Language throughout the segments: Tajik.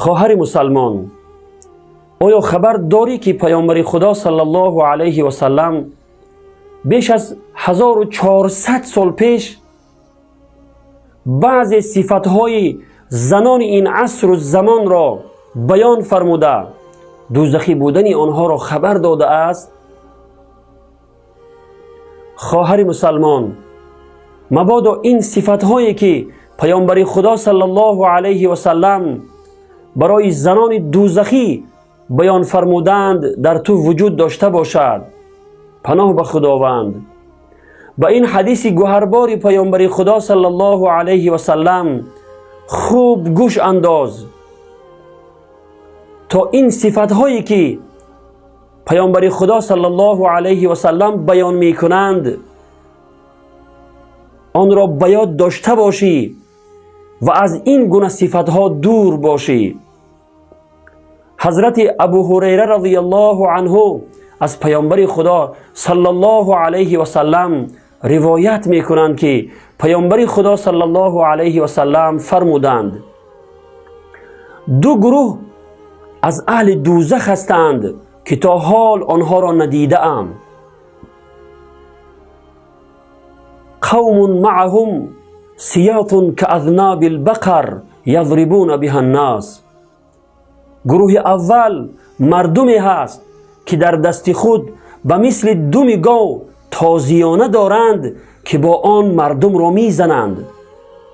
Хоҳари мусалмон, оё хабар дорӣ, ки Паёмбари Худо саллаллоҳу алайҳи васаллам беш аз 1400 сол пеш баъзе сифатҳои занони ин асру замонро баён фармуда, дӯзахӣ будани онҳоро хабар додааст? Хоҳари мусалмон, мабодо ин сифатҳое, ки Паёмбари Худо саллаллоҳу алайҳи васаллам барои занони дӯзахӣ баён фармуданд, дар ту вуҷуд дошта бошад. Паноҳ ба Худованд. Ба ин ҳадиси гуҳарбори Паёмбари Худо саллаллоҳу алайҳи васаллам хуб гӯш андоз, то ин сифатҳое, ки Паёмбари Худо саллаллоҳу алайҳи васаллам баён мекунанд, онро ба ёд дошта бошӣ ва аз ин гуна сифатҳо дур бошӣ. Ҳазрати Абу Ҳурайра разияллоҳу анҳу аз Паёмбари Худо саллаллоҳу алайҳи васаллам ривоят мекунанд, ки Паёмбари Худо саллаллоҳу алайҳи васаллам фармуданд: «Ду гурӯҳ аз аҳли дӯзах ҳастанд, ки то ҳол онҳоро надидаам. Қавмун маъаҳум сиятун каазнаби лбақар язрибуна биҳа ннас». Гурӯҳи аввал мардуме ҳаст, ки дар дасти худ ба мисли думи гов тозиёна доранд, ки бо он мардумро мезананд,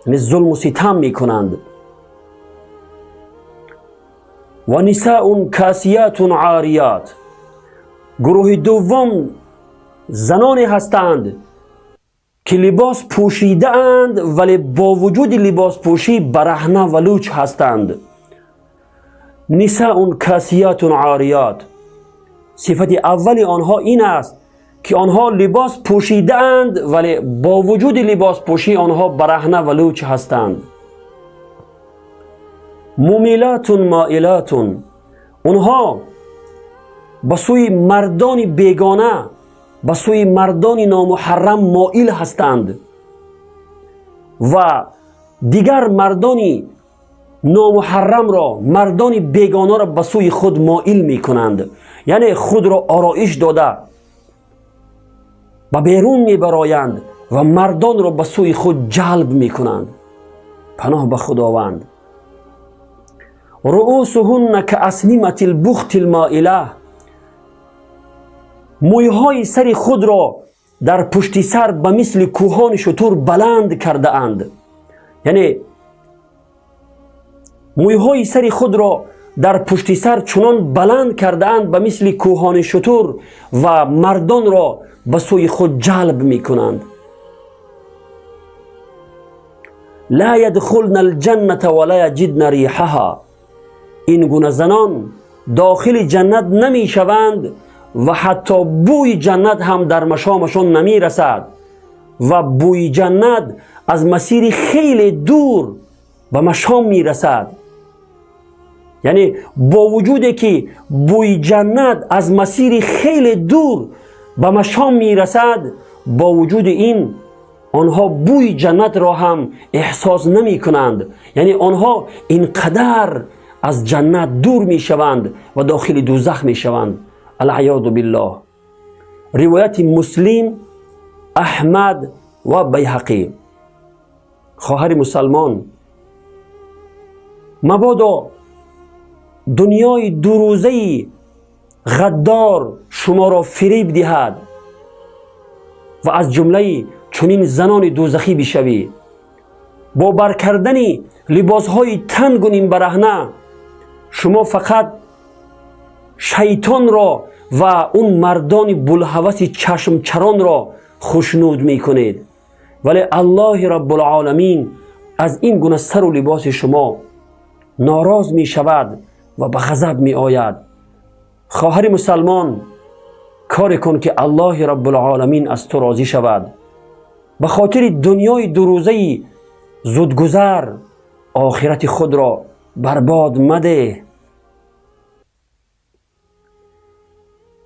яъне зулму ситам мекунанд. Ва нисаун касиятун орият. Гурӯҳи дуввум заноне ҳастанд, ки либос пӯшидаанд, вале бо вуҷуди либоспӯшӣ бараҳна ва луч ҳастанд. Нисаун касиятун орият. Сифати аввали онҳо ин аст, ки онҳо либос пӯшидаанд, вале бо вуҷуди либоспӯшӣ онҳо бараҳна ва луч ҳастанд. Мумилатун моилатун. Онҳо ба сӯи мардони бегона, ба сӯи мардони номуҳаррам моил ҳастанд ва дигар мардони номуҳаррамро, мардони бегонаро ба сӯи худ моил мекунанд, яъне худро ороиш дода ба берун мебароянд ва мардонро ба сӯи худ ҷалб мекунанд. Паноҳ ба Худованд. Руусуҳунна кааснимати лбухти лмоила. Мӯйҳои сари худро дар пушти сар ба мисли кӯҳони шутур баланд кардаанд, яъне мӯйҳои сари худро дар пушти сар чунон баланд кардаанд, ба мисли кӯҳони шутур, ва мардонро ба сӯи худ ҷалб мекунанд. Ла ядхулна алҷанната ва ла яҷидна риҳаҳа. Ин гуна занон дохили ҷаннат намешаванд ва ҳатто бӯи ҷаннат ҳам дар машомашон намерасад ва бӯи ҷаннат аз масири хеле дур ба машом мерасад. Яъне бо вуҷуде ки бӯи ҷаннат аз масири хеле дур ба машом мерасад, бо вуҷуди ин онҳо бӯи ҷаннатро ҳам эҳсос намекунанд, яъне онҳо ин қадар аз ҷаннат дур мешаванд ва дохили дӯзах мешаванд. Алъаёду биллоҳ. Ривояти Муслим, Аҳмад ва Байҳақӣ. Хоҳари мусалмон, мабодо дунёи дурӯзаи ғаддор шуморо фиреб диҳад ва аз ҷумлаи чунин занони дӯзахӣ бишавӣ. Бо бар кардани либосҳои тангу нимбараҳна шумо фақат шайтонро ва он мардони булҳаваси чашмчаронро хушнуд мекунед, вале Аллоҳи Раббулоламин аз ин гуна сару либоси шумо нороз мешавад ва ба ғазаб меояд. Хоҳари мусалмон, коре кун, ки Аллоҳи Раббулоламин аз ту розӣ шавад. Ба хотири дунёи дурӯзаи зудгузар охирати худро барбод мадеҳ.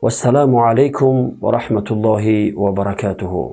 Вассалому алайкум ва раҳматуллоҳи ва баракатуҳу.